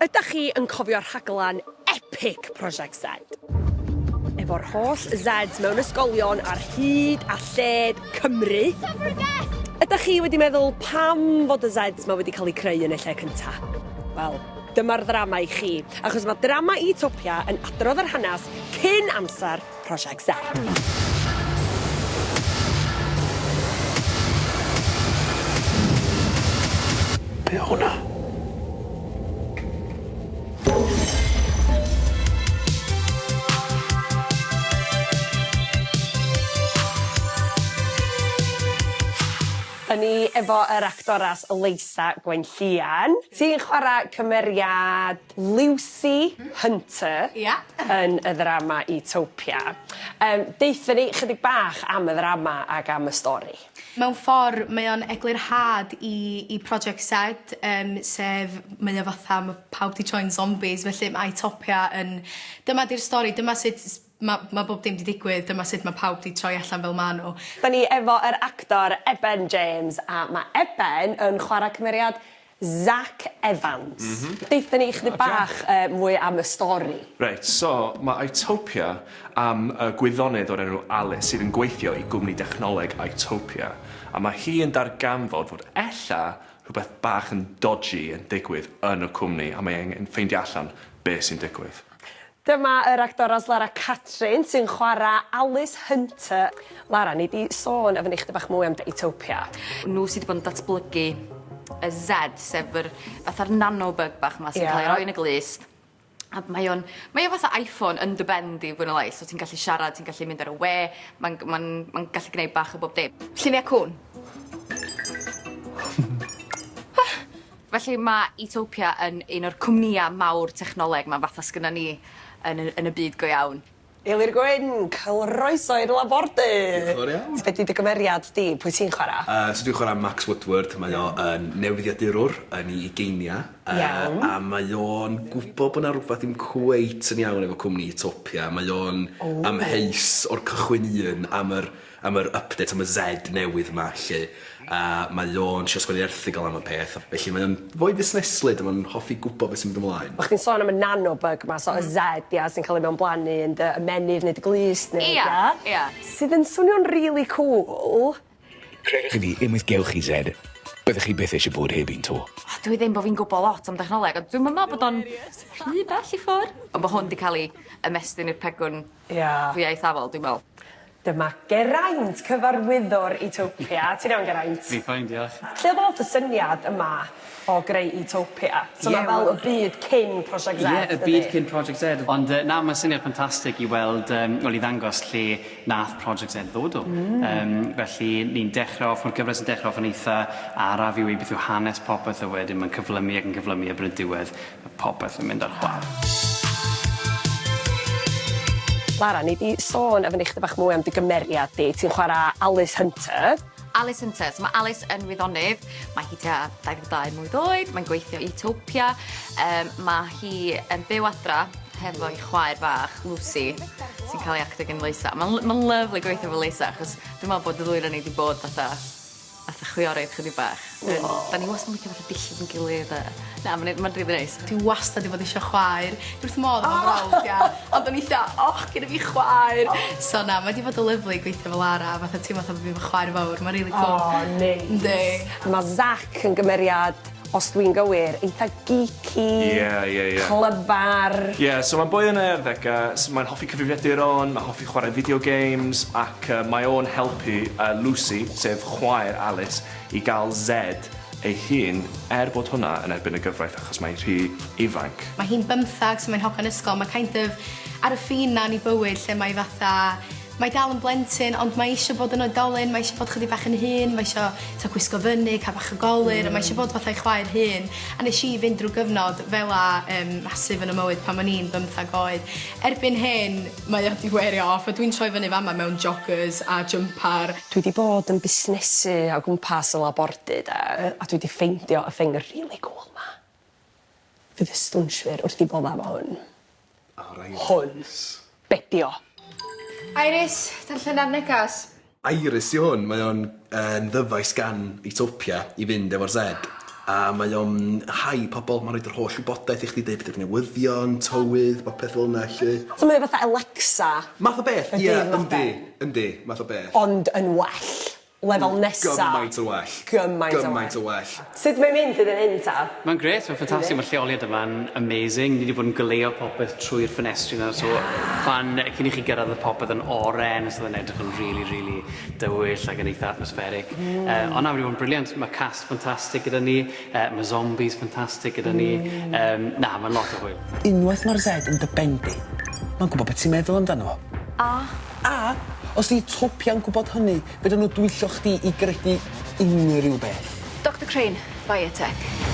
Ydach chi yn cofio rhaglen epic Prosiect Z? Efo'r holl Zs mewn ysgolion ar hyd a lled Cymru. Ydach chi wedi meddwl pam fod y Zs 'ma wedi cael eu creu yn y lle cynta? Wel, dyma'r ddrama i chi, achos mae drama Utopia yn adrodd yr hanes cyn amser Prosiect Z. Be' o' hwnna? 'Dan ni efo yr actoras Leisa Gwenllian. Ti'n chwara cymeriad Lucy Hunter. Ia. Yn y ddrama Utopia. Yym deutha ni chydig bach am y ddrama ag am y stori. Mewn ffor mae o'n eglurhad i i Project Z yym sef mae o fatha ma' pawb 'di troi'n zombies felly ma' Utopia yn dyma 'di'r stori dyma sut s- ma' ma' bob dim 'di digwydd dyma sut ma' pawb 'di troi allan fel ma' n'w. 'Dan ni efo yr actor Eben James a ma' Eben yn chwara cymeriad Zac Evans. M-hm. Deutha ni chydig bach yy mwy am y stori. Reit, so ma' Itopia am y gwyddonydd o'r enw Alice sydd yn gweithio i gwmni dechnoleg Itopia, a ma' hi yn darganfod fod ella rhywbeth bach yn dodgy yn digwydd yn y cwmni a mae angen ffeindio allan be' sy'n digwydd. Dyma yr actoras Lara Catrin sy'n chwarae Alice Hunter. Lara, nei di sôn efo ni chydig bach mwy am Utopia? Nhw sy 'di bod yn datblygu y Z, sef yr fatha'r nanobug bach 'ma sy'n cael ei roi yn y glust. A mae o'n mae o fatha Iphone yn dy ben di fwy ne' lai so ti'n gallu siarad ti'n gallu mynd ar y we ma'n g- ma'n ma'n gallu gneud bach o bob dim. Llunia' cŵn. Felly ma' Utopia yn un o'r cwmnïa mawr technoleg 'ma fatha sgynnon ni yn y yn y byd go iawn. Eli'r Gwyn, croeso i'r labordy! Diolch yn fawr iawn. Be' 'di dy gymeriad di? Pwy ti'n chwara? Yy so dwi'n chwara Max Woodward mae o yn newyddiadurwr yn 'i ugeinia. Iawn. Yy a mae o'n gwbo bo' 'na rwbath ddim cweit yn iawn efo cwmni Utopia mae o'n O. amheus o'r cychwyn un am yr am yr update am y Z newydd 'ma 'lly a mae o'n trio sgwennu erthygl am y peth a felly mae o'n foi fusneslyd a ma'n hoffi gwbo be' sy'n mynd ymlaen. O' chdi'n sôn am y nanobug 'ma so y Z ia sy'n ca'l ei mewnblannu yn dy ymennydd neu dy glust neu... Ia. Ia? Ia. Sydd yn swnio'n rili cŵl. Credwch chi fi, unwaith gewch chi Z, byddech chi byth eisiau bod heb un 'to. O dwi ddim bo' fi'n gwbo lot am dechnoleg ond dwi'm yn me'wl bod o'n rhy bell i ffwr'. Ond bo' hwn 'di ca'l 'i ymestyn i'r pegwn Ia. fwya eithafol dwi'n me'wl. Dyma Geraint, cyfarwyddwr Utopia. Ti'n iawn Geraint? Fi'n fine diolch. Lle ddoth y syniad yma o greu Utopia? So ma' fel y byd cyn Prosiect Z Ie, y byd cyn Project Z. Ond yy na, ma'n syniad ffantastig i weld yym wel i ddangos lle nath Project Z ddod o. Hmm. Yym felly ni'n dechre off ma'r gyfres yn dechre off yn eitha araf i weud beth yw hanes popeth a wedyn ma'n cyflymu ac yn cyflymu erbyn y diwedd Ma' popeth yn mynd ar chwâl. Lara, nei di sôn efo ni chydig bach mwy am dy gymeriad di? Ti'n chwara Alice Hunter. Alice Hunter. So ma' Alice yn wyddonydd, mae hi tua 22 mlwydd oed, mae'n gweithio i Utopia, yym ma' hi yn byw adra hefo'i chwaer fach Lucy sy'n cael ei actio gen Leusa. Ma'n l- ma'n lyfli gweithio efo Leusa achos dwi me'wl bod y ddwy onon ni 'di bod fatha fatha chwiorydd chydig bach. Yn... 'Dan ni wastad yn licio fatha dillad 'yn gilydd a na ma'n ma'n rili neis. Dwi wastad 'di bod isio chwaer. Dwi wrth fy modd efo mrawd ia ond o'n i 'tha och gynna fi chwaer. So na mae 'di bod yn lyfli gweithio efo Lara fatha teimlo fatha bo' fi efo chwaer fowr ma'n rili cŵl. O neis. Yndi. Ma' Zac yn gymeriad os dwi'n gywir eitha geeky. Ie ie ie. Clyfar. Ie so ma'n boi yn ei arddega s- mae'n hoffi cyfrifiaduron ma'n hoffi chwarae video games ac yy mae o'n helpu yy Lucy sef chwaer Alice i ga'l Zed ei hun er bod hwnna yn erbyn y gyfraith achos mae rhy ifanc. Mae hi'n bymthag so mae'n hogan ysgol ma' kind of ar y ffin 'na yn 'i bywyd lle mae fatha mae dal yn blentyn ond mae eisio bod yn oedolyn mae eisio bod chydig bach yn hŷn mae isio t'o' gwisgo fyny ca'l bach o golur a mae isio bod fatha ei chwaer hŷn a nesh i fynd drw gyfnod fela yym massive yn 'y mywyd pan o'n i'n bymthag oed. Erbyn hyn mae o 'di weario off a dwi'n troi fyny fama mewn joggers a jympar. Dwi 'di bod yn busnesu o gwmpas y labordy 'de a dwi 'di ffeindio y thing rili cŵl 'ma. Fydd y stwnshwyr wrth 'u bodda efo hwn. O'r Iris. Hwn. Be' 'di o? Iris, darllena'r negas. Iris 'di hwn, mae o'n yn ddyfais gan Utopia i fynd efo'r Zed. A mae o'n hau pobl, mae'n rhoid yr holl wybodaeth i chdi, deud beth yw'r newyddion, tywydd, bopeth fel yna 'lly. So mae o fatha Alexa. Math o beth, Y ie, dyn yndi, modern. yndi, math o beth. Ond yn well. Lefel nesa. Gymaint yn well. Gymaint yn well. Gymaint yn well. Sut mae'n mynd hyd yn hyn ta? Mae'n grêt, mae'n ffantastig, mae'r lleoliad yma'n amazing. Ni wedi bod yn goleuo popeth trwy'r ffenestri 'na, so pan, cyn i chi gyrraedd y popeth yn oren, so oedd yn edrych yn really, really dywyll ac yn eitha atmospheric. Mm. Ond na, wedi bod yn brilliant. Mae cast ffantastig gyda ni, mae zombies ffantastig gyda ni. Um, na, mae'n lot o hwyl. Unwaith mae'r Z yn dy ben di, mae'n gwybod beth ti'n meddwl amdano fo. A? A, os 'di Utopia'n gwybod hynny, fedrwn nhw dwyllo chdi i gredu unrhyw beth. Doctor Crane, Biotech.